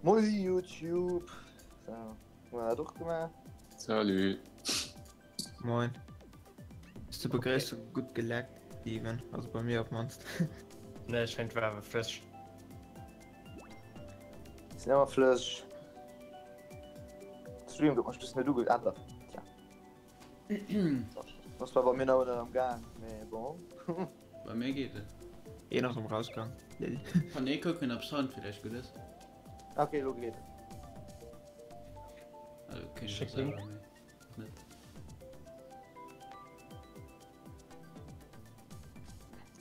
Moie YouTube! So, hu mer dat och gemaach. Salut! Moin. Hues de Begréissung gutt geleckt, Steven? Also bei mir op mannst. Nee, ech mengt war awer flësseg. Sinn awer flësseg. Stream gëtt mech just net uge. Ah, dach. Tja. Ass zwar bei mir nach net am Gaang, mee bon. Bei mir geet et. Een ass am Rausgang. Lil. Kann ee kucken ob Sound villäicht gutt ass? Ok, lo geet et. Also kéint Schick ech selwer Link. mee net.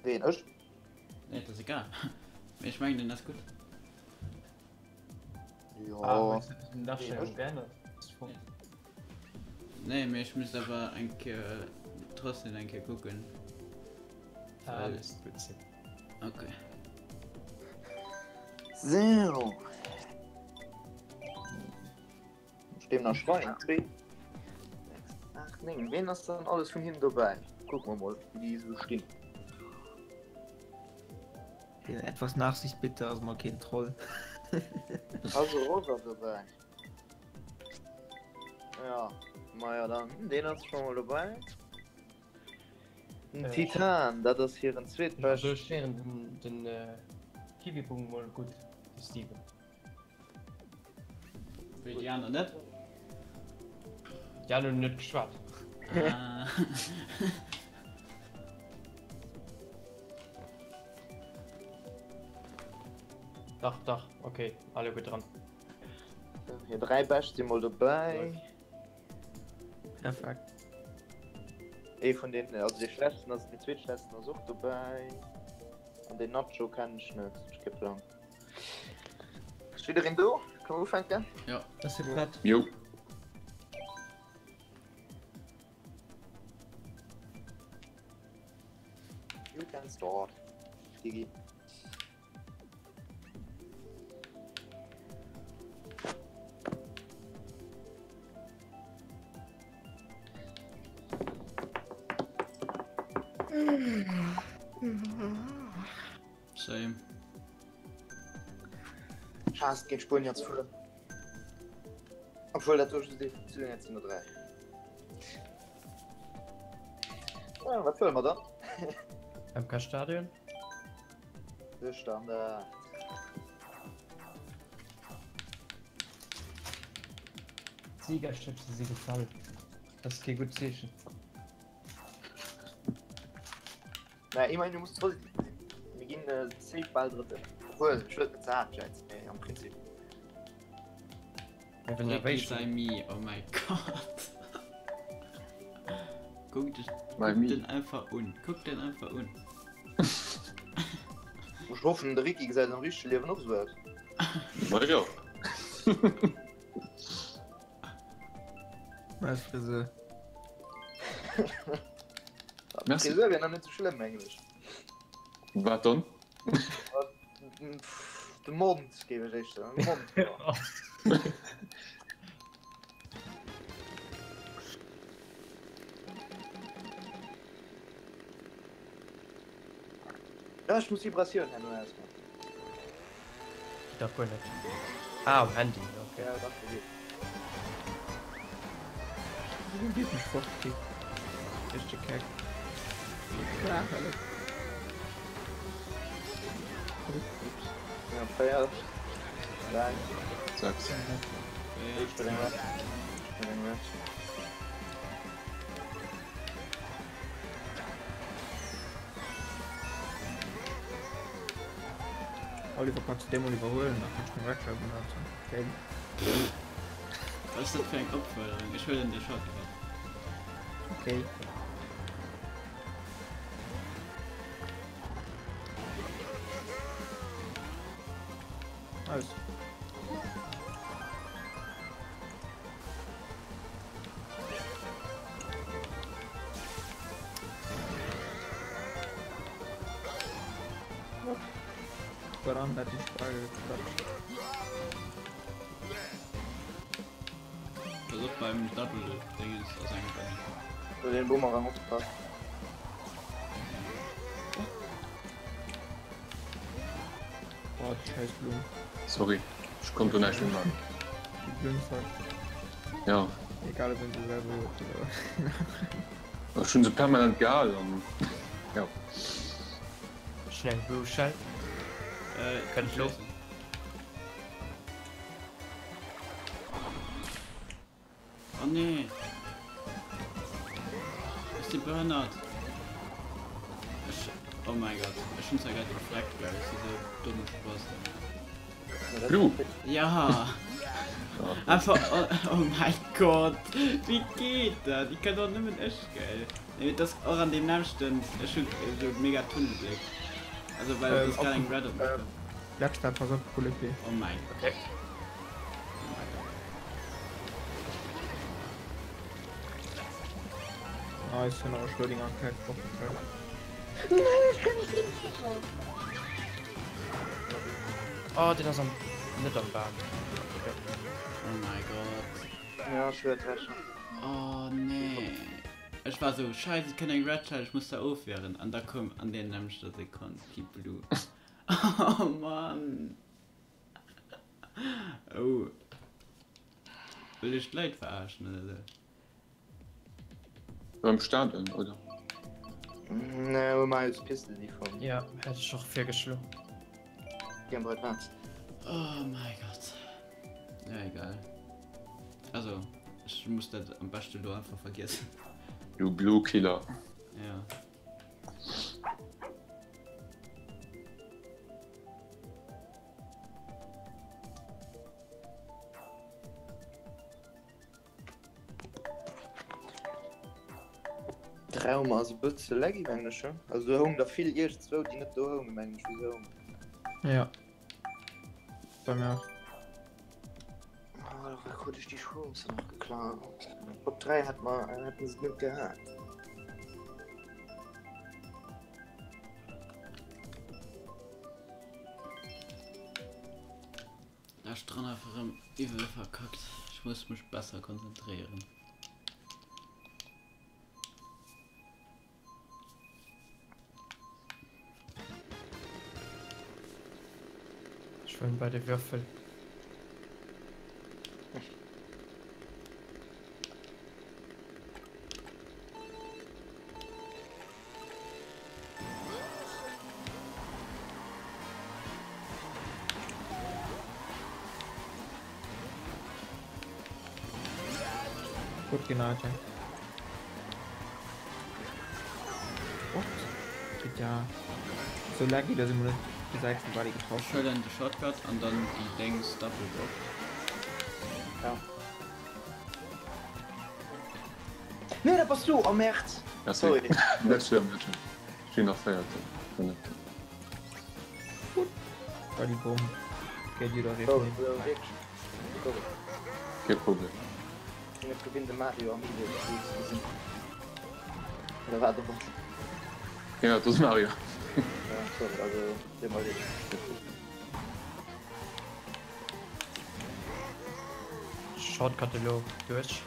Ween, ech? Nee, et ass egal. Mee ech mengen den ass gutt. Jo. Ah, hues de den Astellung geännert? Nee, mee ech misst awer eng Kéier trotzdem eng Kéier kucken. Ah, misst gutt sinn. Okay. So. Stehen nach Schwein. 2, 6, 8, 9. Wen ass dann alles vun hinnen dobäi? Kucken mer mol, wéi déi esou stinn. Etwas Nachsicht bitte, ass mol keen Troll. Also Roger dobäi. Ja, maja dann, deen ass scho mol dobäi. Den Äh, Titan, dat ass hiren zweetbescht. Also ech héieren den, den äh, Kiwibung mol gutt, de Steven. Wéi déi aner net? Déi aner hunn net geschwat. Ah. Dach, dach, okay, alle gutt dran. Hir 3 Bescht si mol dobäi. Perfekt. Ee vun den, also dee schlechtsten ass, den zweetschlechtsten ass och dobäi. An den Nacho kennen ech net, ech kee Plang. Ass jiddereen do? Kënne mer ufänken? Jo. Ech si prett. Jo. You can start. Digi. Same. Ech haass géint Spuenier ze fueren. Obwuel dat do just ee zu den letzten 3. Ja, wat wëlle mer dann? MK Stadion? De Standard. D'Siegerstëbse si gefall. Dat ass kee gutt Zeechen. Mä immerhin, du muss positiv sinn. Mir ginn äh, safe bal Drëtten. Obwuel, ech wëll et net ze haart schätzen, mee am Prinzip. Mä wenn der Ricky wéischt. sei mi, oh mein Gott. Guck dich, Bei guck mi. den einfach un. Guck den einfach un. Ech hoffen, de Ricky gesäit am richtege Liewen och esou aus. Ma jo. Nice Friseur. Merci. Friseur wier nach net sou schlëmm, mengen ech. Wat dann? De Mond, géif ech éischter soen. De Mond, jo. Ja, ech muss Vibratioun herno ausmaachen. Geet dach guer net. Ah, um Handy, okay. Ja, dach, dat geet. Wéi huet mech fortgekickt? Richteg keck. Ah, hallo. Ups. Ja, 4, 3, 6. Ich bin weg. Ich bin weg. Oliver, kanns du dee mol iwwerhuelen? Da kann ech meng Reckschei benotzen. Okay. Was ist dat fir eng Opfuerderung? Ech huelen de Shortcut. Okay. Aus. Voran hat die Spargel geklatscht. Pass op beim Double Dinges ass eng Bunny. So den Boomerang opgepasst. Oh, die scheiß Blumen. Sorry. Konnt do näischt méi man. Déi Blënzhack. Ja. Egal ob een se selwer huet oder een aneren. Ech hunn se permanent gehal an ja. Schnell Blue Shell. Äh, Kënnt lo. Oh nee! Ech si behënnert! Ech, oh mein Gott, ech hunn zwar grad gefreckt, well ech si sou domme Spaß. Blue! Ja! Einfach, oh, oh mein Gott! Wéi geet dat? Déi kann doch nëmmen ech, gell? Nee, dat ass och an deem nämmlechten, ech hunn esou mega Tunnelbléck. Also well et ass grad eng Red op mech komm. Blackstar, pass op, Poulet. Oh mein Okay. Nice, hun nach e Schrödinger Cat och. Oh, den ass am net am Bam. Okay. Oh mein Gott. Ja, ech huet recht. Oh nee. Ech war sou, Scheiße, et kënnt eng Red Shell, ech muss da ofwieren. An da koum an der nämmlechter Sekonn déi Blue. Oh Mann. Oh. Wëll ech d'Leit verarschen oder sou? Beim Stadion, oder? Nee, hu mer eis Piste déi fonnt. Ja, hätt ech och virgeschloen. Déi am Brett wat? Oh mein Gott. Ja, egal. Also, ech muss dat am beschte lo einfach vergiessen. Du Blue Killer. Ja. De Raum ass e bësse laggy mengen ech, also do houngen der vill iergendzwou déi net do houngen mengen ech wou se houngen. Ja. Bei mir och. Oh, da krut ech déi Chance nach geklaut. Op 3 hätt mer hätten se net gehat. Lescht dran einfach erëm iwwel verkackt. Ech muss mech besser konzentréieren. Ech wëll bei de Würfel. Gutt genau, What? Geht ja so laggy, dass ich mir net gesäit vun wat ee getraff Ech huelen de Shortcut an dann déi Déngs Double Drop. Ja. Nee, dat bass du! Oh Merd! Merci. Sorry. Net schlëmm, net schlëmm. Ech sinn nach Véierten. Fënneften. War déi Bomm. Géi dir da Oh, rechnen. wierklech. Sorry. Kee Problem. Ech gewinn de Mario Amiibo ze gesinn. Oder wat och ëmmer. Ja, dat ass Mario. Ja, sorry, also deet mer leed. Shortcut elo duerch.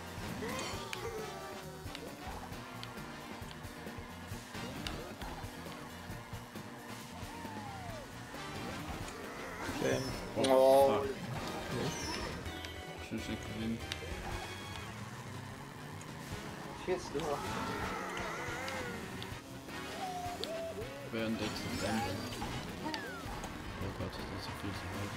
Oh, Ech hunn net gewinnt. fiers du nach? Während déi ze bremsen. Oh Gott, dat ass vill ze wäit.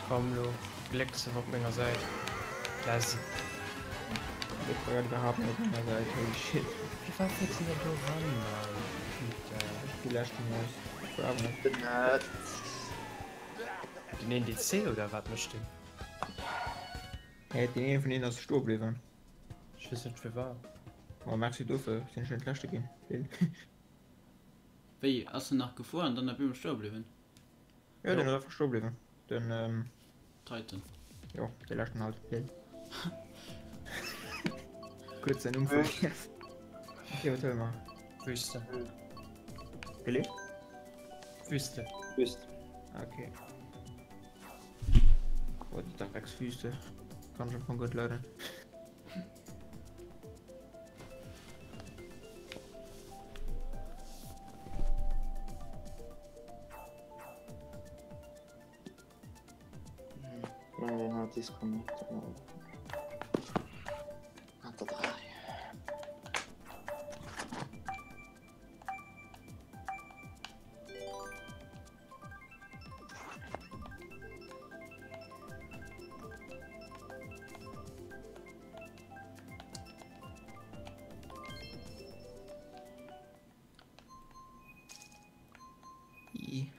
Komm lo, Gléck sinn op menger Säit. Läsi. Gléck war grad iwwerhaapt net op menger Säit, holy shit. Firwat fiers de denn do ran, Mann? Putain. Ech gi leschten Haus. Ech war awer net. Den net. Den een DC oder wat mécht deen? Hä, deen een vun deenen ass stoe bliwwen. Ech weess net firwat. Oh, merci dofir, sinn ech net leschte ginn. Lil. Wéi, ass en nach gefuer an dann op eemol stoe bliwwen? Jo, den ass einfach stoe bliwwen. Den, ähm. Titan. Jo, de leschten halt. Lil. Kuerz säin Numm vergiess. Okay, wat huele mer? Wüste. Willi? Wüste. Wüst. Okay. Oh, die Dreckswüste. Kann schon von gut leiden. Disconnect. Hat der 3. I.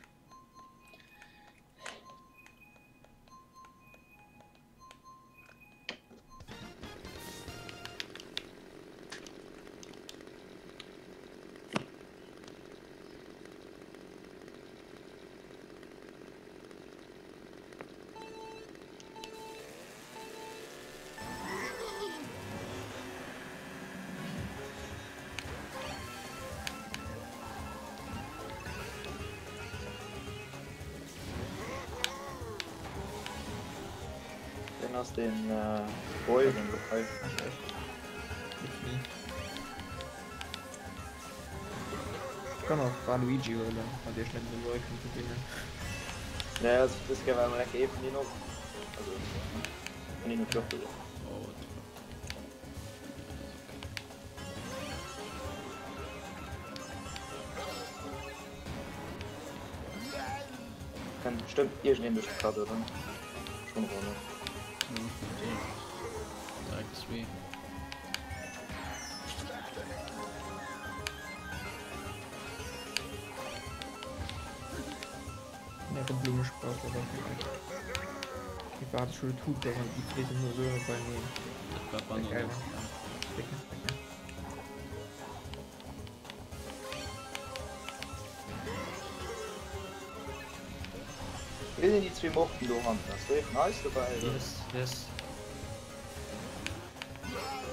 Den ass den äh, Boy, den Boy. Ich kann auch Waluigi huelen, wann Dir net den Boy kënnt gewinnen. Ja, also, das kann man lecker eben die noch. Also, wenn ich noch Würfel. Oh, what the fuck. Kann bestimmt irgendjemand durch die Karte, oder? Schon oder? Ja, natürlich. Direkt 2. Nette Blummespaß oder vielleicht. Ich warte schon tut, aber die treten nur so bei mir. Dat war Geil, Banane. wa? Dicke, dicke. Wie sinn déi zwee Morten do hannen? Ass do ee vun eis dobäi oder? Yes, yes.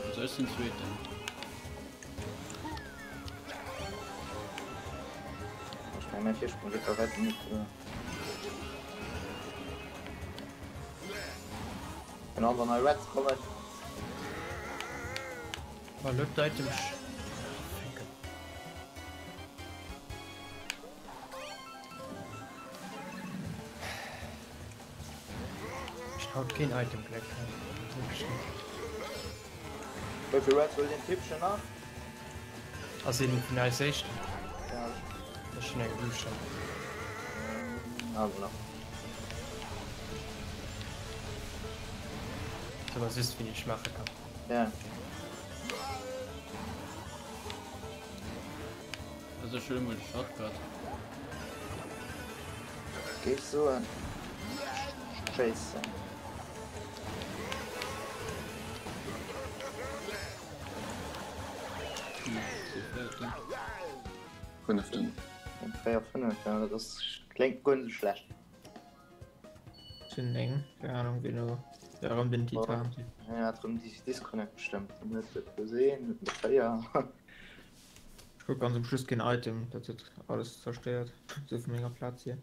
Also ech sinn zweeten. Ech mengen mäi Virsprong gëtt bei wäitem net Genau wann nei Reds kommen. Oh, lo d'Item sch. Ficke. Ech haut keen Item Gleck. Wierklech net. Wéi vill Reds wëll den Typchen nach? Ass een vun eis éischten? Ja. Ech hunn eng Blue Shell. Ah, voilà. So, was ist, wie ich machen kann. Ja. Also ech huele mol de Shortcut. Géif soen Jason. Fënneften. 4, 5, ja, dat ass kléngt guer net esou schlecht. Sinn 9, keng Ahnung wéi elo ja erëm den Titan sinn. Ja, hat rëm Disconnect bestëmmt. Dann huet et gesinn, huet mat 4. Ech krut ganz um Schluss keen Item, dat huet alles zerstéiert, sou vu menger Plaz hier.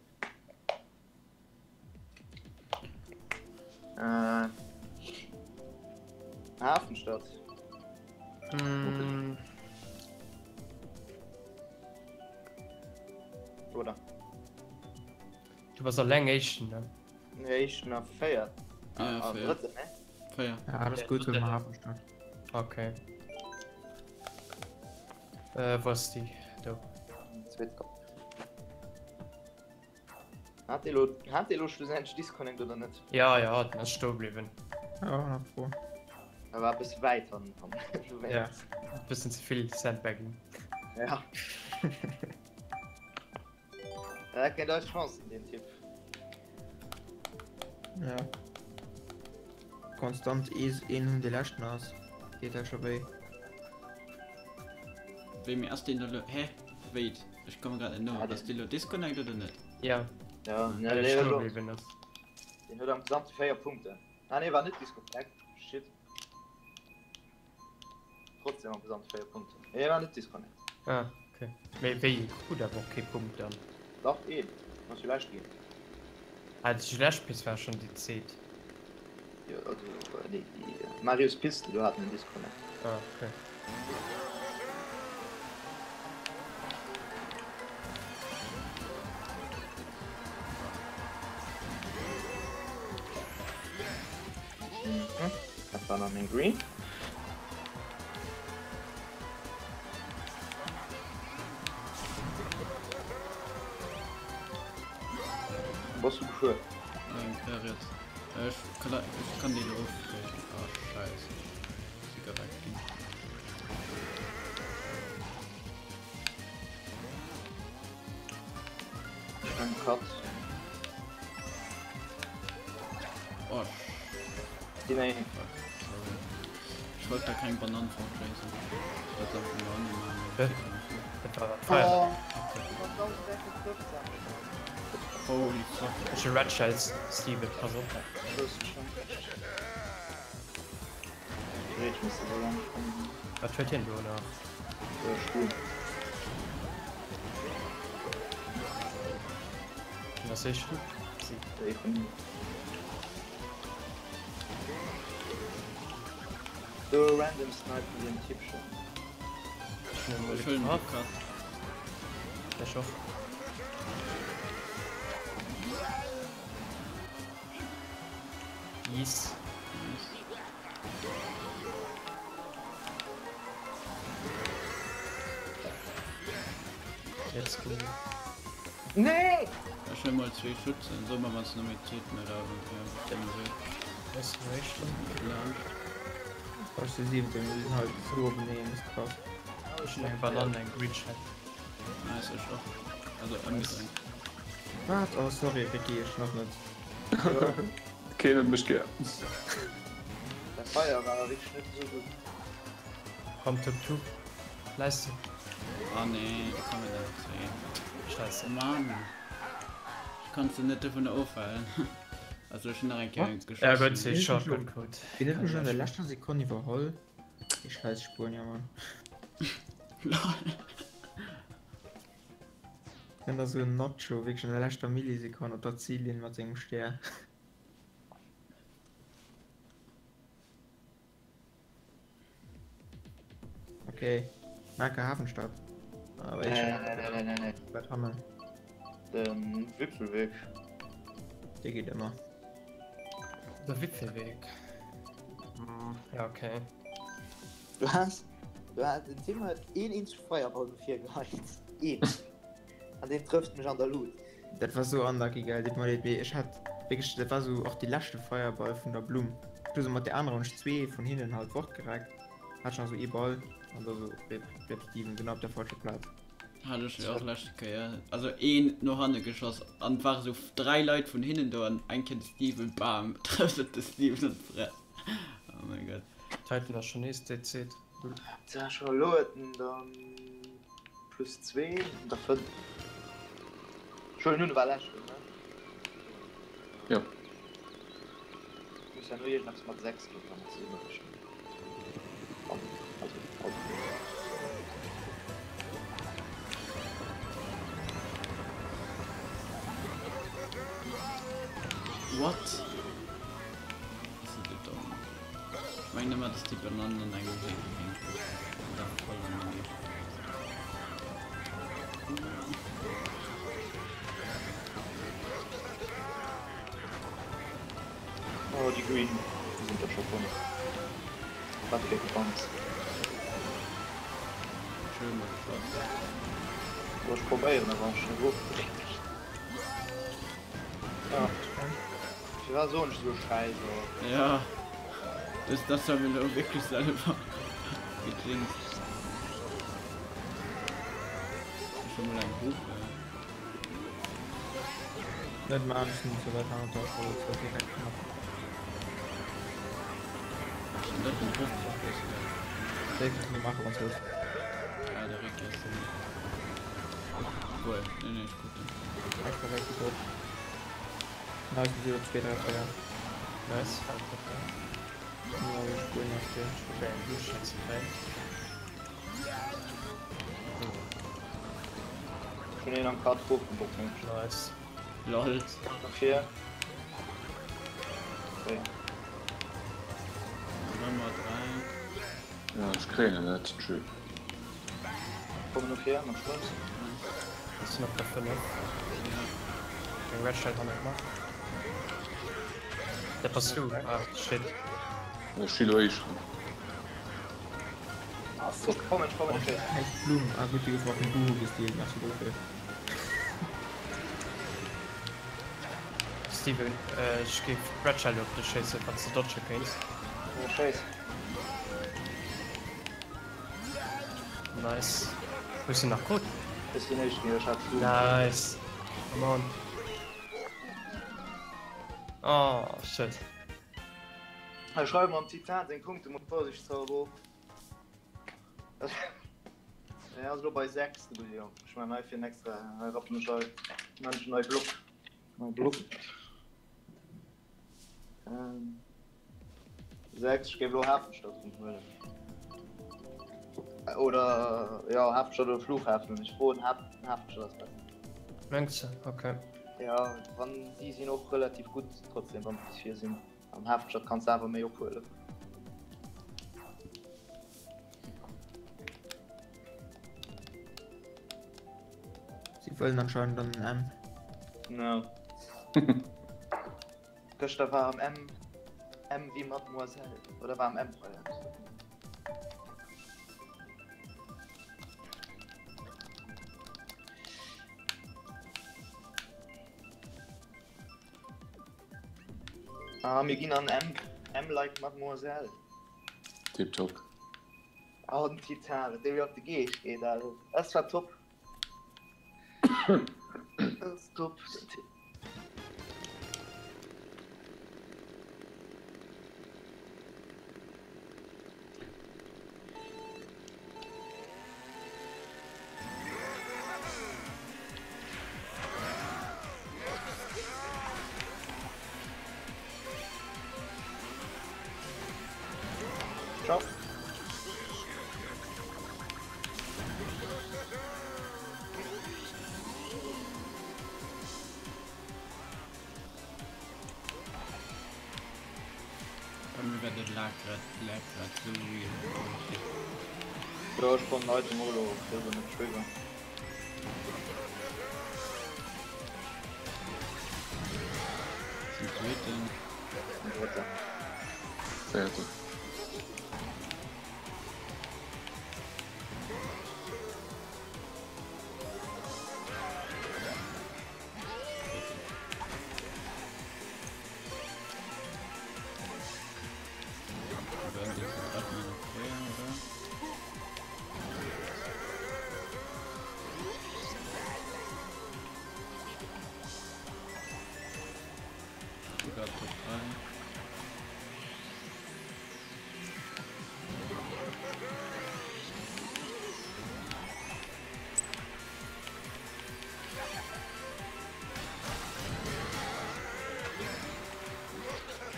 Äh, Hafenstadt. Mm. Oder? Du bass alleng éischten, ne? Nee, éischten a véiert. Ja, Ah, véiert. drëtten, ne? Véier. Ja, alles gutt, huele mer Hafenstadt. Okay. Äh, wou ass déi? Do. Zweet Kapp. Hat dee lo, hat dee lo schlussendlech Disconnect oder net? Ja, ja, den ass stoe bliwwen. Ja, nach froh. Er war e bësse wäit an, an Ja. Bëssen ze vill Sandbagging. Ja. Dat kennt eis Chancen, den Typ. Ja. Konstant ee een hun de leschten ass, deet da scho wéi. Wéi mee ass deen da lo, hä? Wéit, ech komme grad net no, ass dee lo disconnect oder net? Ja. Ja, Well e stoe bliwwen ass. Deen huet am Gesamte 4 Punkten. Ah nee, war net disconnect. Shit. Trotzdem am Gesamte 4 Punkten. Nee, war net disconnect. Ah, okay. Mee wéi, krut awer och kee Punkt dann? Dach, een. Ass jo lescht ginn. Ah, déi lescht Pist war schonn déi zweet. Jo, also, déi, déi Marius Piste, do hat en Disconnect. Ah, okay. Banann eng Green. Bass du gefuer? Eng Kéier riets. Ech kann ech kann déi elo ofkréien. Ah scheiss. Si geweckt ginn. Eng Katz. Oh. Ginn eng. Fuck, sorry. Ech wollt da keng Banann fortchasen. Dat darf man auch nicht machen. Hä? Dat war dat Feier. Oh. Holy fuck. Ech hu Red Shells, Steven, pass op. Wat huet hien do nach? Was sehe ich? Sie. Do random snipen den Typ schon. Schön gecut. Ech och. Yes. Nice. Let's go. Nee! Ech huel mol zwee Schützen, soe mer wann s de nach méi Zeeten oder wéi Was möchte? laanscht. Ech si 17, mir sinn halt sou openeen, ass krass. Ech hunn eng Banann, eng Green Shell. Nice, ech och. Also ëmgedréint. Wat? Oh sorry Ricky, ech nach net. Keen huet mech gär. Däi Feier war awer wierklech net esou gutt. Komm Tup Tup. Leistung. Ah nee, da kommen der nach zwee. Scheiße. Mann. Ech konnt se net dovunner ofhalen. Also ech hunn nach eng Kéier geschossen. Ja gutt, si Shotgun krut. Wien huet mech an der leschter Sekonn iwwerholl? Déi scheiß Spuenier, Mann. Lol. Wenn da sou en Nacho wierklech an der leschter Millisekonn op der Zillinn mat sengem Stär. Okay. Marke Hafenstadt. Aber ich Nee, nee, nee, nee, nee. Wat hannen. Den Wipfelweg. Dee geet ëmmer. Der Wipfelweg. Hm, ja, okay. Du has, du has, den Tim huet een eenzege Feierball no vir geheit. Een. An deen trëfft mech an der Luut. Dat war sou unlucky gell, deet mer leed, mee ech hat wierklech, dat war sou och dee leschte Feierball vun der Blumm. Ech hu sou mat där anerer hunn ech zwee vun hinnen halt fortgereckt, hat ech nach sou ee Ball an da sou rip, rip Steven, genau op der falscher Plaz. Hat ech jo och leschte Kéier, also een no hanne geschoss an et ware sou 3 Leit vun hinnen do an eng Kéier de Steven, bam, trëfft et de Steven an d'Fress. Oh mein Gott. Titan ass schon nees DC. Tja, scho elo huet en dann plus 2, da 5. Ech huelen un, e war leschten, ne? Jo. Muss ja no iergendeppes mat 6 ginn, wann mer zesummerechnen. An, also, also. What? Ass et domm? Ech mengen ëmmer dass déi Bananen an engem hänke géinten. An da voll an den Eefer. Oh, déi Green sinn der scho komm. Wat fir Gebanz. Schön mal geschoss. Oh, ech probéieren awer ech hunn ofgedréckt. Ja. Firwat soen ech esou Schäiss oh. Ja. Das, das war mir elo wierklech selwer gejinxt. Ech hu mol eng Hupe. Net man, ech sinn ze wäit hannert der, ech wollt zwar direkt knapp. Ass dat den 50 plus? Déi kanns du maachen, wann s wëlls. Ah, de Ricky ass den. Obwuel, nee, nee, ech krut den. Ech war wéi drop. Nice, mir si elo 2, 3, 4. Nice. Ja, ech spueren nach fir. Ech probéieren eng Blue Shell ze kréien. Ech hunn een am Cut ofgebockt. Nice. Lol. Vier. Okay. Nummer 3. Ja, ech kréien en net. Tschü. Kommen no vier, mat Schluss. Ech sinn op der 5. Ja. Eng Red Shell hannert mer. Dat bass du. Ah, shit. Ech si lo éischten. Ah fuck, komm ech kommen ech. Scheiss Blumm, ah gutt déi gouf mer vum Buhu gestealt, merci dofir. Steven, ech géif d'Red Shell op dech schéissen, wanns de dodge kéints. Jo, schéiss. Nice. Hues de nach krut? Ech sinn éischt ginn, ech hat d'Blumm. Nice. Come on. Oh, shit. Ech schreiwe mam Titan seng Punkte mol vorsichtshalber op. Hien ass elo bei 6, de gudde Jong. Ech maachen hei fir en extra, hei rappen ech hei, maan ech en nei Block. Nei Block. Ähm, 6, ech géif elo Hafenstadt erëm huelen. Oder, jo, Hafenstadt oder Flughafen. Ech froen, Haf, Hafenstadt ass besser. Mengs de? Okay. Ja, wann, si sinn och relativ gutt trotzdem, wann se bis vir sinn. Am Hafenstadt kanns de awer méi ophuelen. Sie wëllen anscheinend an den M. No. Gëschter war am M M wie Mademoiselle oder war am Empire. Ah, mir ginn an M M like Mademoiselle. Tiptop. Oh, den Titan, dee mir op de Geescht geet, Alter. Das war top. Das ist top. Ciao. Bei mir war de Lag grad, Lag grad sou weird. Jo, ech fannen eisen Molo selwer net schwéier. Zum zweeten. Den drëtten. Véierten.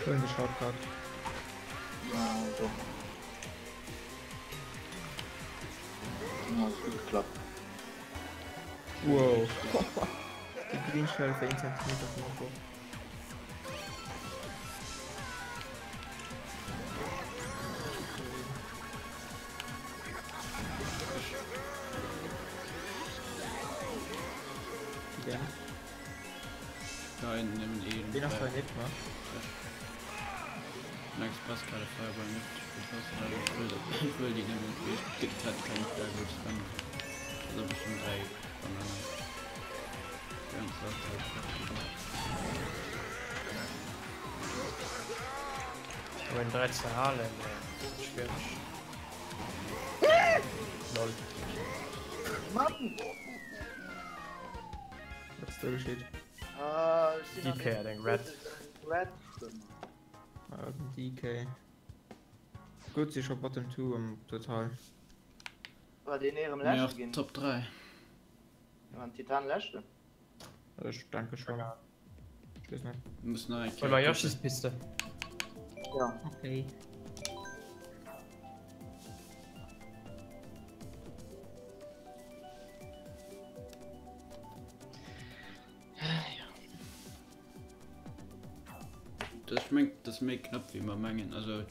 Schön de Shortcut. Ja, doch. Ja, hat gut geklappt. Wow. Die Green Shell für 1 cm von Marco. Ja. Nein, nimm den. Den hast du nicht, ne? Max passt gerade Fireball mit. Ich will, ich will die nämlich. Es gibt halt keinen Fireball Spam. Also bestimmt drei Bananen. Ganz oft halt. Aber in 3 ze halen, schwierig. Lol. Mann! Was ist da geschieht? Ah, ech sinn an DK hat eng Red. Red drin. Ah, den DK. Gutt, si scho Bottom 2 am Total. War deen erem Mir leschte och ginn? Top 3. War den Titan leschten? Ech denke schon. Ich wees net. Muss nach eng Wollen wir Kéier Yoshis Piste? Ja. Okay. Das schmeckt das méi knapp wéi mer mengen also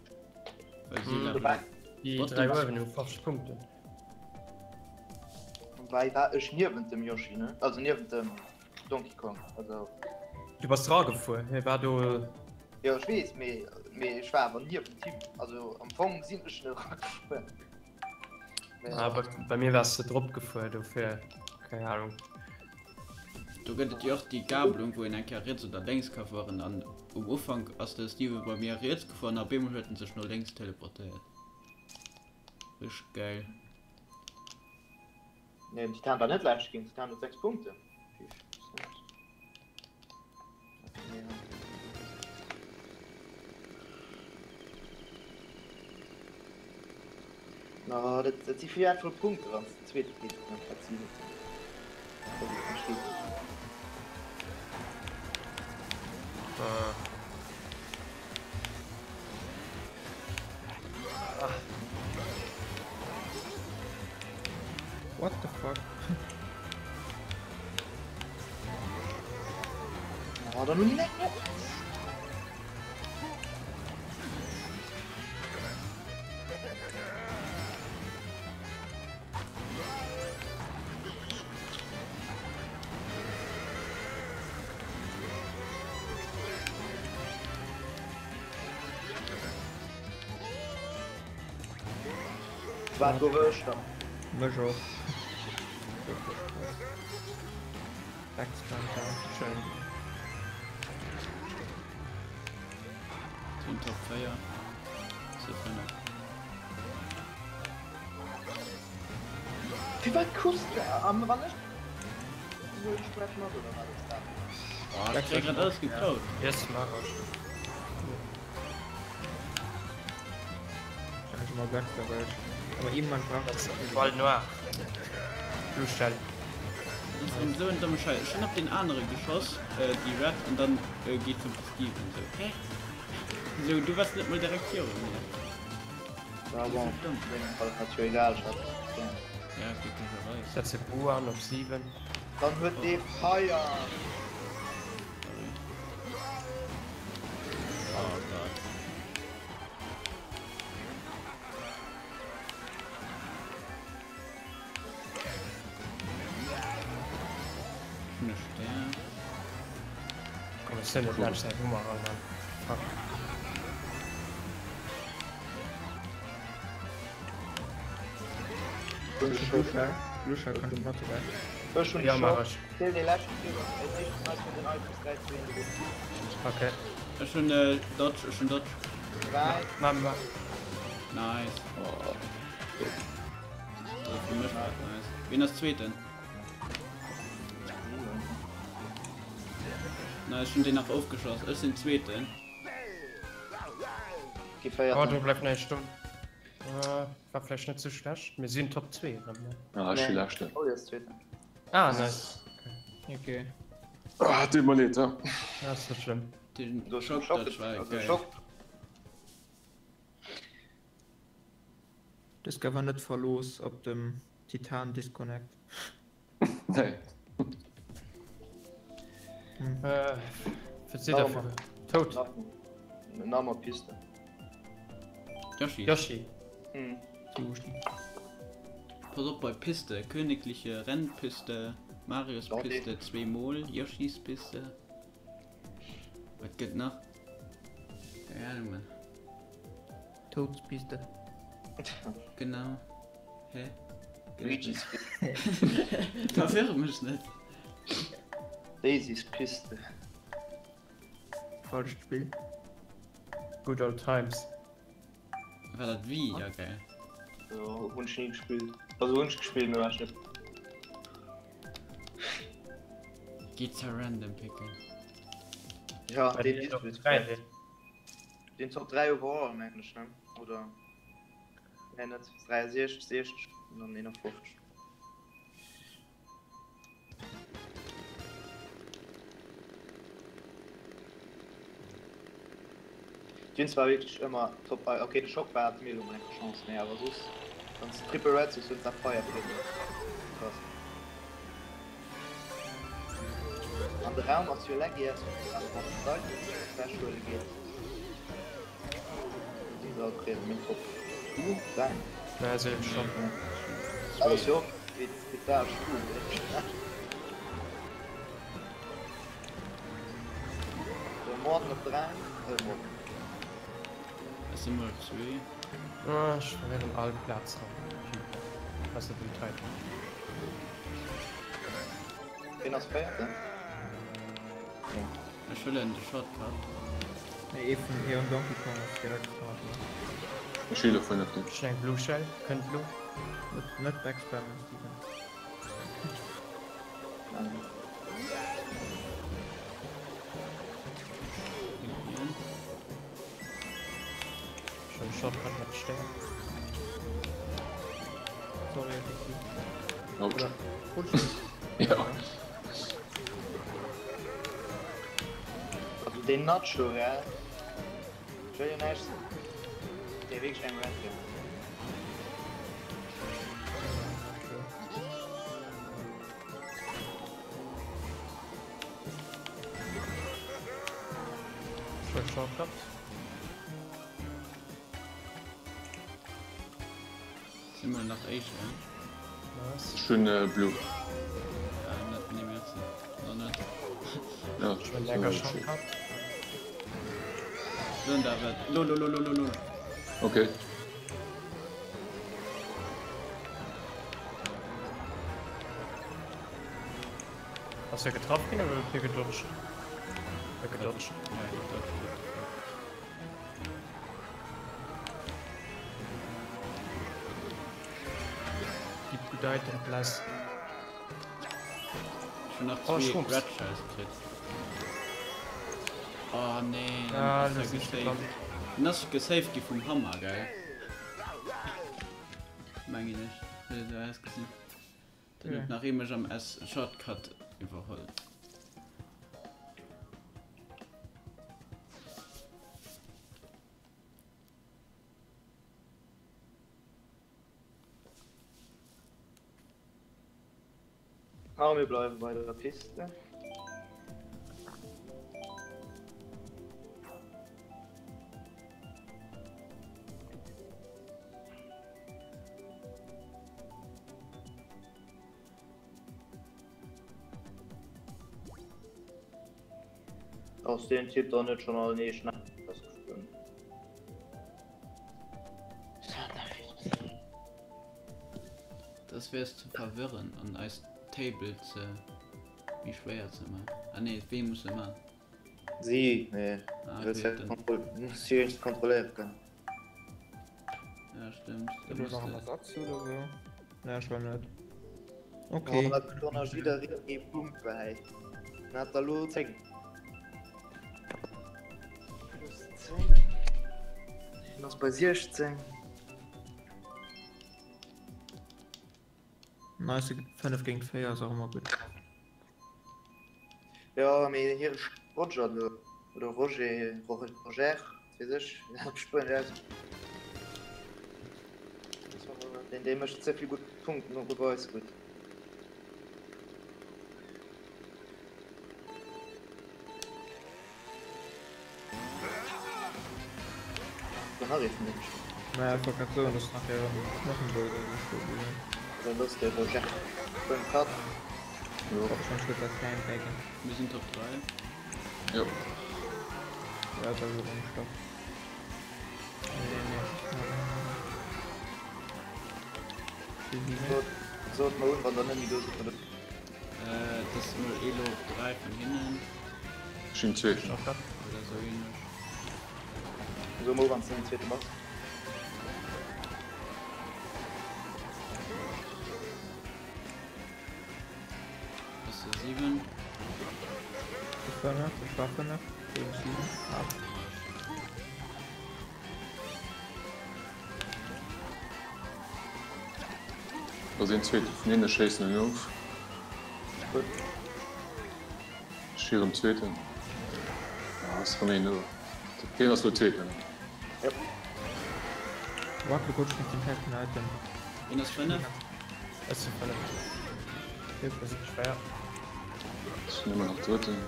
well si Mm. awer- Déi Bottom- 3 uewen hu 50 Punkten. Wobei war ech niewent dem Yoshi, ne? Also niewent dem Donkey Kong. Also Du bass dragefuer, hie war do. jo ech weess, mee. Mee ech war awer niewent him. Also am Fong sinn ech net eragefuer. Ah, bei, bei mir wars de drop gefuer, dofir keng Ahnung. Do gëtt et jo och déi Gabelung, wou een eng Kéier riets oder lénks ka fueren an um Ufank ass de Steven bei mir riets gefuer an op eemol huet en sech no lénks teleportéiert. Richteg geil. Nee, den Titan war net lescht ginn, Titan huet 6 Punkte. Na, dat, dat si vill wertvoll Punkte, wann s de zweete gëss. Dat si What the fuck? Oh, dann hunn eng Wat gouf ech dann? Mech och. Schön. Den Top 4. So 5. Firwat kucks du am wann ech Esou ech sprech mat oder wat ass dat? Oh, ech krieg grad alles geklaut. Yes, mach ech. Ech mal Black dabei. Aber irgendwann braucht das Voile noir. Blue Shell. Das ist so ein dumme Scheiß. Schon op den anere geschoss, äh, die Red, und dann äh, geht zum Steven. So, hä? So, du warst net mal direkt hier mir. Ja, bon. Fall hat jo egal, ich hat Ja, glücklicherweise. Setze Bu an op 7. Dann huet dee Feier. Sorry. Oh Gott. Schon Stern. Komm, ech sinn net laanscht säi Boomerang, Mann. Fuck. Lusha kann ich mat dobäi. Ech hunn Ja, mach scho. ech. Ziel dee leschten Virus. Et sicht vun eis vun den Items 3, 2, 1 gewunn. Okay. Ech hunn äh, Dodge, ech hunn Dodge. 3. Ma, ma. Nice. Also fir mech war et nice. Wien ass Zweeten? Nice, ech hunn deen nach ofgeschoss. Ech sinn Zweeten. Gi Oh, Véierten. do bleift näischt stoen. Äh, war vläicht net sou schlecht. Mir sinn Top 2 erëm, ne? Ah, ech si Leschten. Oh, ass Zweeten. Ah, nice. Okay. Ah, deet mer leed, ja. Ja, ass net schlëmm. Den Du Schock, Schock, dat war also geil. Schock. Dës gouf awer net verlooss op dem Titan Disconnect. Nee. Äh, wat sidd der fir Toad? Nammer Piste. Yoshi. Yoshi. Mhm. Pass op bei Piste, königliche Rennpiste, Marios Piste zweemol, Yoshis Piste. Wat gëtt nach? Keng Ahnung, Mann. Toadspiste. Genau. Hä? Luigi's Verwirre mech net. Daisy's Piste. Falscht Spill. Good old times. War dat Wii? Ja, geil. Jo, hunn ech ni gespillt. Also hunn ech gespillt, mee war ech net. Geet ze random picken. Ja, Bei deen dir Top Top 3, 3. Den Top 3 overall, mengen ech, ne? Oder? Nee, net. 63, 60 an dann 51. Déi hunn zwar wierklech ëmmer top, ok de Schock war hat mir elo mol eng Chance, mee awer soss wann s de Triple Reds hues, hues de nach Feier kritt. Krass. An de Raum ass jo laggy as, also wann s de d'Items ewech huele gees. Déi se all kréien, meng Top 3. Ja, sinn schon. Dat ass jo och wéi total cool. Morden op 3, äh Morden. Ass emol zwee. Ah, ech verléieren all Plaz rem. Ausser den Titan. Ween ass véierten? Ech huelen de Shortcut. Nee, ee vun Eon Donkey Kong ass direkt hannert mer. Ech si lo fënneften. Ech hunn eng Blue Shell. Kënnt Blue? Net, net backspammen, Steven. Ech hunn Shortcut mat Stär. Sorry, Ricky. Ouch. Oder, Bullshit. Ja. Also deen Nacho, gell? Ech wëll jo näischt soen. Dee wierklech eng Red Guy. Ech huel Shortcut. Si mol nach éischter. Nice. Ech hunn Blue. Ah, net, nee, merci. Nach net. Ja, Ech huel lecker Shortcut. So, David. Lololololol. Okay. Ass hie getraff ginn oder huet hie gedodged? Huet gedodged. Ja, gedodged. What the fuck. Keep good item bless. Ech hunn nach Oh, zwee Schwupps. Red Shells kritt. Oh nee, dann Ah, ass lo er sinn ech gesaved. gelannt. Dann ass gesaved gi vum Hammer, gell? Mengen ech. Huet esou ausgesinn. Dann huet nach ee mech am S Shortcut iwwerholl. A mir bleiwe bei der Piste. Ass deen Typ dann net schon all nee schnell Das wär ze verwirren an eis Table ze méi schwéier ze man. Ah nee, wee muss se man? Si, nee. Ah, Wëlls okay, ja dann. kontro- muss si eens kontrolléiere kënnen. Ja, stimmt. Da Huet muss nach en de. Ersatz oder sou? Nee, ech well net. Oh, Okay. dat huet nach jiddereen ee Punkt bäi. En hat der elo 10. Plus 10. En ass bei 16. Nice, 5 géint 4 ass och ëmmer gutt. Jo, mee hire Roger do, oder Roger, Roger, wat weess ech, wéi dat op Spuenesch ausgesprach gëtt, deen, dee mécht ze vill gutt Punkten och op eis gutt. Dann nach ee vun deene Spiller. Naja, ech wollt grad soen, dass nach e Knochenboot oder sou stoe bliwwen. Oder dass de Roger beim Cut. Jo. Och schonn huet dat Sandbagging. Mir sinn Top 3. Jo. Ja, dat ass erëm Stopp. Nee, nee. Sot, sot mer un, wann der net méi do sidd. Oder? Äh, dat ass mol Elo op 3 vun hinnen. Ech sinn Zweeten. Oder sou ähnlech. So mol, wann s de den Zweete bass. Ass de 7. 5, ech war 5, 7, 8. Da sinn zweete vun hinne schéissen en of. Gutt. Ech hirem zweeten. Ah, ass rëm een do. Hien ass lo zweeten. Yep. Wackel gutt mit dem perfekten Item. Hien ass 5. Ech sinn 5. Hilfe. Schwéier. Ech sinn ëmmer nach drëtten.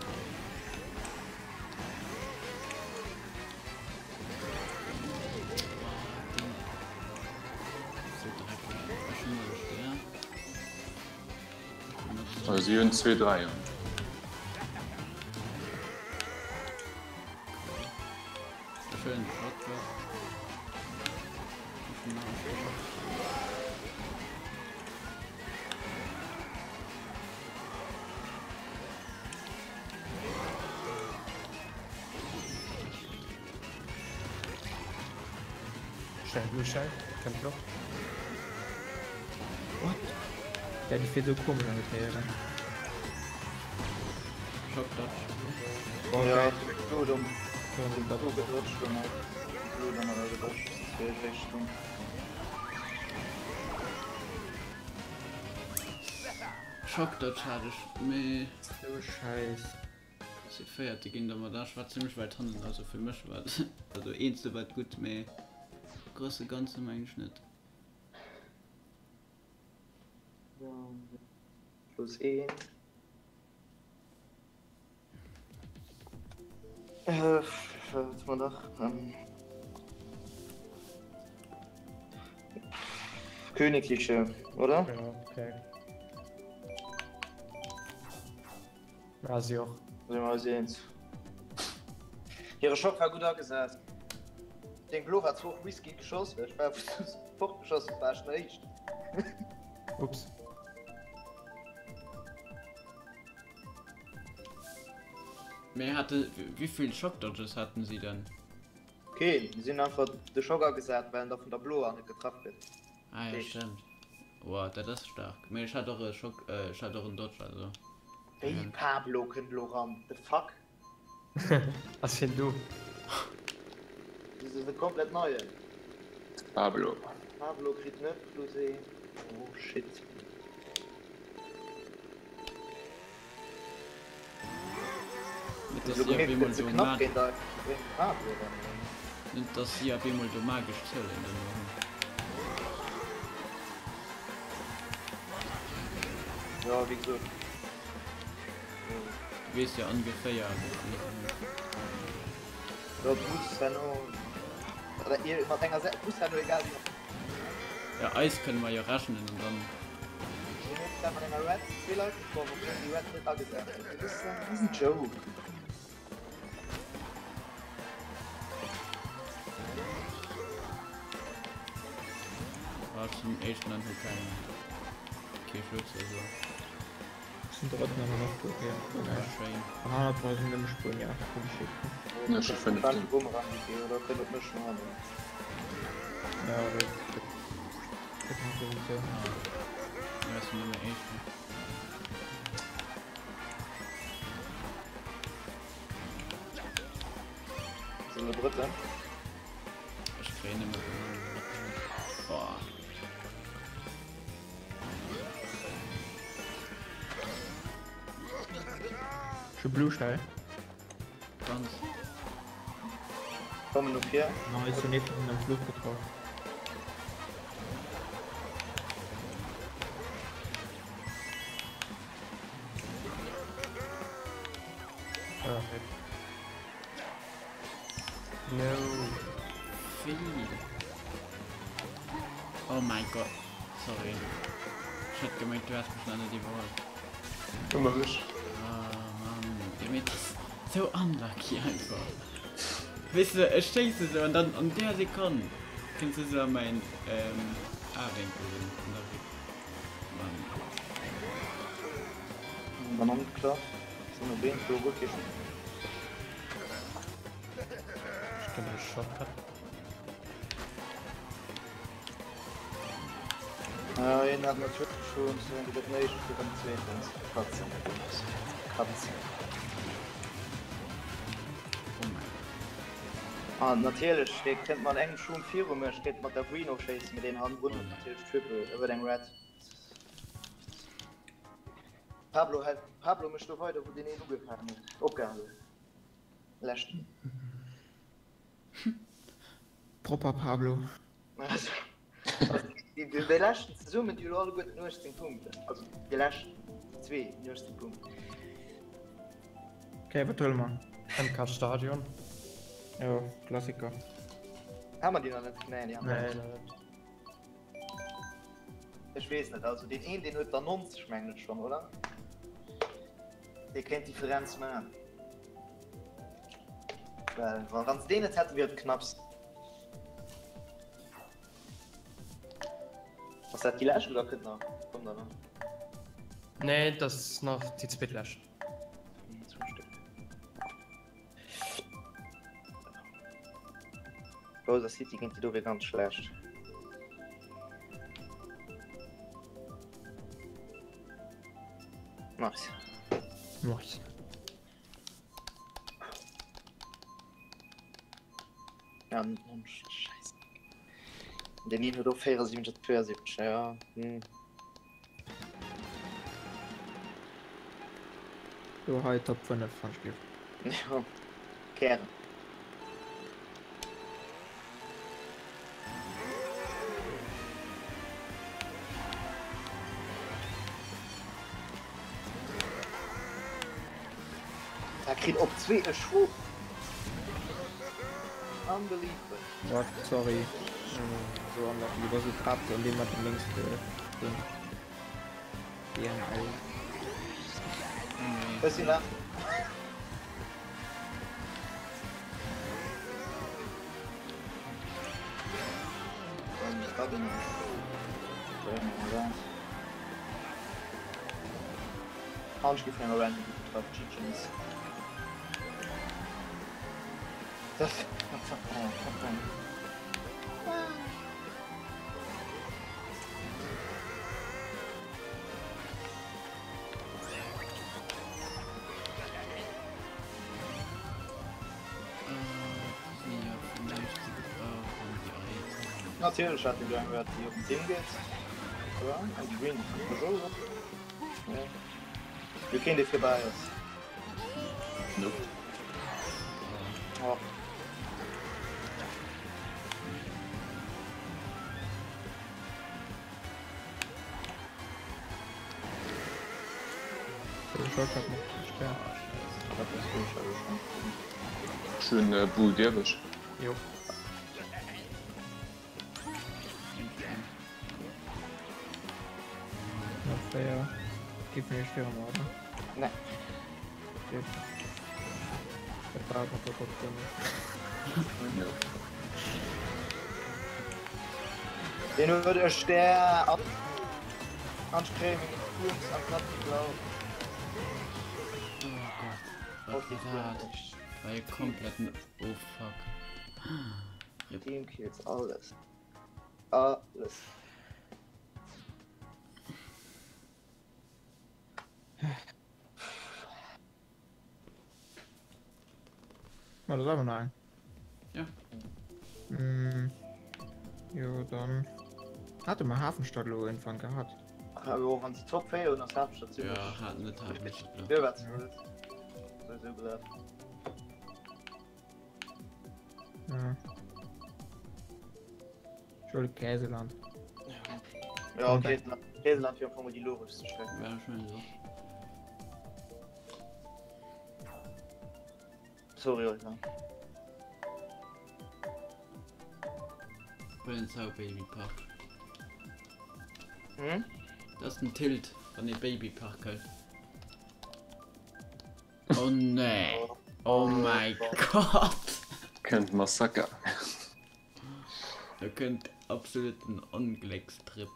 Also si hunn zwee Dräier. Schnell Blue Shell, kënnt lo. What? Ja, déi fiert esou komesch an de Kéieren. Shock Dodge. Oh, Ja, geil. Blut um. Hören Blut gedodged und Blut an der gedodged. Das wäre echt dumm. Shock Dodge hat ech, mee. So Scheiß. Si Véierte ginn domat an. Ech war zimmlech wäit hannen, also fir mech war et, also eenzel war et gutt, mee grosse Ganze mengen ech net. Plus een. Äh, wat war nach? Ähm, Königliche, oder? Ja, okay. Ja, si och. Si mer eis eens. Hire Schock war gutt agesat. Deng Blo war zwar och risky geschoss, well ech war fortgeschoss, war ech den Éischten. Ups. Mee hate, wéivill Shock Dodges haten si denn? Keen, si hunn einfach de Schock agesat, well en da vun der Bloer net getraff gëtt. Ah ja, stimmt. Wow, dat ass stark. Mee ech hat och e Schock, ech hat och en Dodge, also. Wéi Pablo kënnt lo ran? The fuck? Ass hien do? Dës ass e komplett neien. Pablo. Pablo kritt net plus ee. Oh shit. Net dass Lo si op gemierkt eemol gëtt ze do knapp mag. géint eis géint Pablo dann. Net dass si op eemol do magesch Zuelen duerno hunn. Jo wéi gesot. Du weess jo ongeféier wéi vill se hunn. Jo d'Bus herno oder ir mat enger Se Bus herno egal wéi. Ja eis kënne mer jo rechnen an dann. Hien huet zwar mat enger Red zwee Leit getroff, obwuel déi Red net agesat huet. Dat ass en Joke. Ah, ech sinn éischten an hu keng kee Schutz also. Ech sinn drëtten an hunn och guer keen. Ah, schéin. An hannert mer sinn nëmme Spuenier. Hu geschickt. Ja, ech hu fënneften. Bumerang oder kënnt op mech no hannen. Ja, oder dat macht sowieso. Ah, ja, ech sinn nëmme éischten. Sinn de Drëtten. Ech kréien nëmme Bananen. Boah. Ech hu Blue Shell. Ganz. Kommen no vir. Nice, hun ee vun hinnen am Fluch getraff. Ah, rip. No. Vill. Oh mein Gott. Sorry. Ech hat gemengt du häss mech nach net iwwerholl. Ëmmer ech. Ah Mann, jo mee das sou unlucky einfach. Weess de, ech schéisse sou an dann an där Sekonn kënns du sou a mäin ähm A-Wénkel an da rip. Mann. Banann geklaut. Sinn op een do guer kee Schutz. Ech ginn e Shortcut. Ja, een hat natierlech schon so den drëtten éischten fir den zweeten. Katzen. Katzen. Oh mein Gott. Ah, natierlech, dee kënnt mat engem Schung viru mech, kéint mat der Green och schéissen, mee deen hannendrun huet natierlech Triple, e huet eng Red. Pablo hält, Pablo mécht do weider wou deen een ugefaangen huet, opgehal huet. Leschten. Propper Pablo. Also, déi, déi leschten zesummen, déi hunn alleguerten 18 Punkten. Also déi lescht zwee hunn 18 Punkten. Okay, wat huele mer? MK Stadion. Jo, Klassiker. Hu mer déi nach net? Nee, déi hu mer Nee, net. nach net. Ech weess net, also deen een, deen huet der 90 mengen ech schonn, oder? Dee kéint d'Differenz maachen. Well wa wann se deen net hätten, wier et knapps. Ass dat déi lescht oder kënnt nach, kommt der nach? Nee, dat ass nach déi zweetlescht. Bowser City géint déi do wier ganz schlecht. Nice. Nice. Ja, Scheiße. Den een huet och 74, 72, ja. Hm. Do hei Top 5 fand ich Ja, Kären. Da kritt op zwee e Schwupp. Unbelievable. What? Sorry. So unlucky. Du warst so grad so an dem mat dem links drin. DNL. Ech sinn nach. Hansch gi vun enger random getraff, GG's. Das Natierlech hat den eng Red déi op den Team geet. An déi Green Jo keen dee virbäi ass. Nope. Oh. Schön äh, Bull Dierwech. Jo. Nach 4. Gib mir Stürmer, oder? Nee. Okay. Dat war mat der Top 5. Ja. Den huet e Stär an an kréie meng Fuuss am Platz blau. Oh Gott, wat war dat? War jo komplett en Oh fuck. Rip. Teamkills, alles. Alles. Ma dat ass awer nach eng. Ja. Mm. Jo, dann hate mer Hafenstadt elo irgendwann gehat. Jo, wann se Top 4 hunn, ass Hafenstadt zimmlech. Ja, hat net Hafenstadt elo. Jo, wat se wëllt. Sowieso gelaf. Ja. Ech huele Käseland. Ja, Käseland, Käseland wier am Fong déi logeschste Streck. Ja, ech mengen och. Sorry, Oliver. Huelen Baby Park. Hm? Dat ass den Tilt, wann ee Baby Park hëlt. Oh nee. Oh mein Gott. Kënnt Massaker. Da kënnt absoluten Ongléckstrip.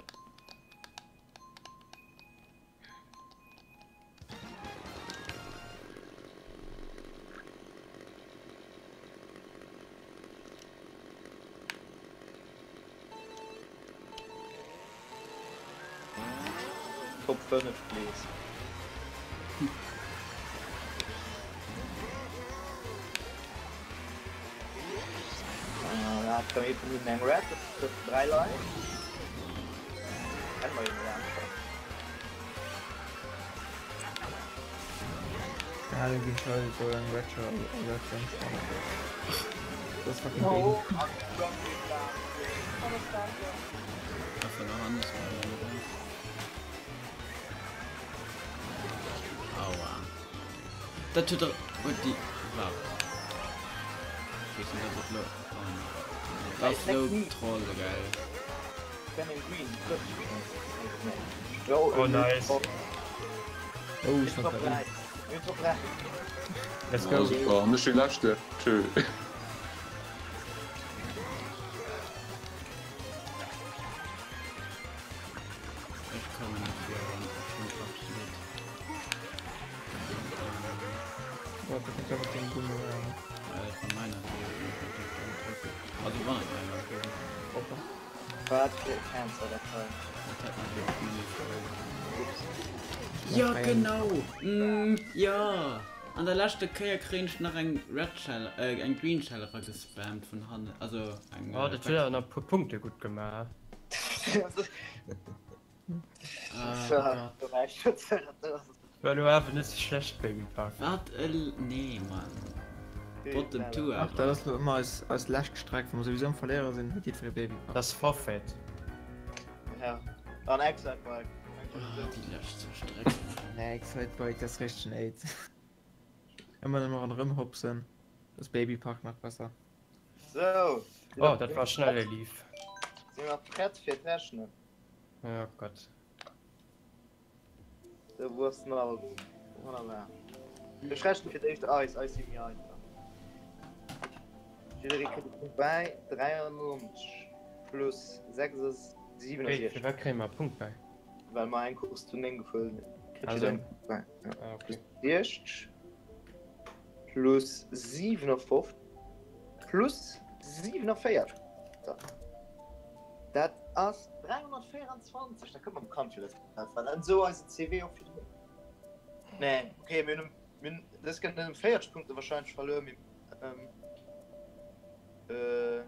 Top 5 please. Ah, hat bei mir vun eng Red, das trifft drei Leit. Kennen wir ihn ja. Ja, do ginn ech so eng Red Shirt ersetzen. Das fucking Ding. Oh, Darf er noch anders machen, oder? Aua. Dat huet der huet déi waart. Ech weess net ob et lo oh nee. Dat ass sou troll geil. Oh nice. Oh, ich noch drei. Let's go. Oh, super. An ech de leschte. Tschö. Ech kommen net virun, ech hunn absolut. Ja, du kannst einfach den Boomerang. Äh, dat war meiner. Also wann et meiner ass. Hoppa. Wat fir e Cancer dat hei. Dat hätt man jo och méi sollen. Ups. Ja genau! Mm, ja! An der leschter Kéier kréien ech nach eng Red Shell, äh, eng Green Shell eragespammt vun hannen, also eng. Oh, dat huet awer nach e puer Punkte gutt gemaach. Ah, Gott. War lo awer net sou schlecht, Babypark. Wat e L nee Mann. Bottom two Ach, dat awer. ass lo ëmmer eis, eis lescht Streck, wou mer souwisou am Verléierer sinn, huet jiddweree Babypark. Dat ass Forfait. Ja, an Excitebike. Ah, déi lescht Streck. Nee, Excitebike, dat ass richtegen Aids. Ëmmer nëmme ronderëm hopsen, ass Babypark nach besser. Sou. Oh, dat war schnell, Elif. Si mer prett fir d'Rechnen? Oh Gott. De wues alt. Wonnerbar. Ech rechnen fir d'éischt eis, eis si méi einfach. Jidderee kritt e Punkt bäi. 93 plus 6 ass Wéi, 67. firwat kréie mer e Punkt bäi? Well mer eng Course zu 9 gefuer sinn, kritt Also. jiddereen e Punkt bäi. Ja. Ah, okay. Plus 60 plus 57 plus 47. Dat ass 324, dat kënnt mer bekannt vir, dat war dann esou eise CW och virdrun. Nee, okay, mir hunn, mir hunn dës Kéier net ëm 40 Punkte wahrscheinlech verluer, mee ähm, äh,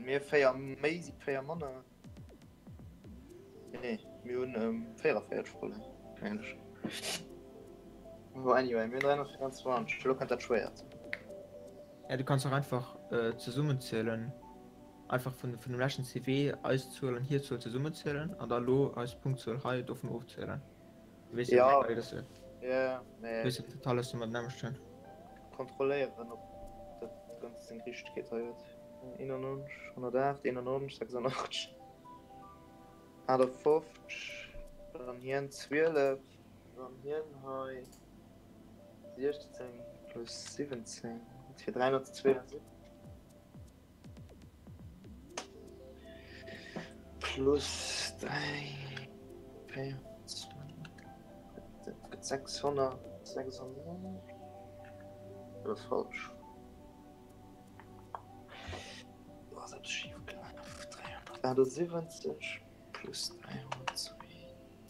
mir 4 méi, si 4 manner. Nee, mir hunn ëm 44 verluer, mengen ech. Bon, anyway, mir hunn 324, elo kënnt dat Schwéiert. Ja, du kanns och einfach äh, zesummenzielen. Einfach vun, vun dem leschten CW eis Zuel an hir Zuel zesummenzielen an da lo eis Punktzuel hei dovun ofzielen. Du weess Ja. ja, dass du, Ja, nee. weess ja total, dass du mat nämmlecht hunn. Kontrolléieren, ob dat Ganzt seng Richtegkeet hei huet. 91, 108, 91, 86, 58, dann hien 12, dann hien hei 16 plus 17, dat wier 372. Plus 3, 4, 2, dat gëtt 696. Dat ass falsch. Do ass eppes schif gelaf. 378 plus 300.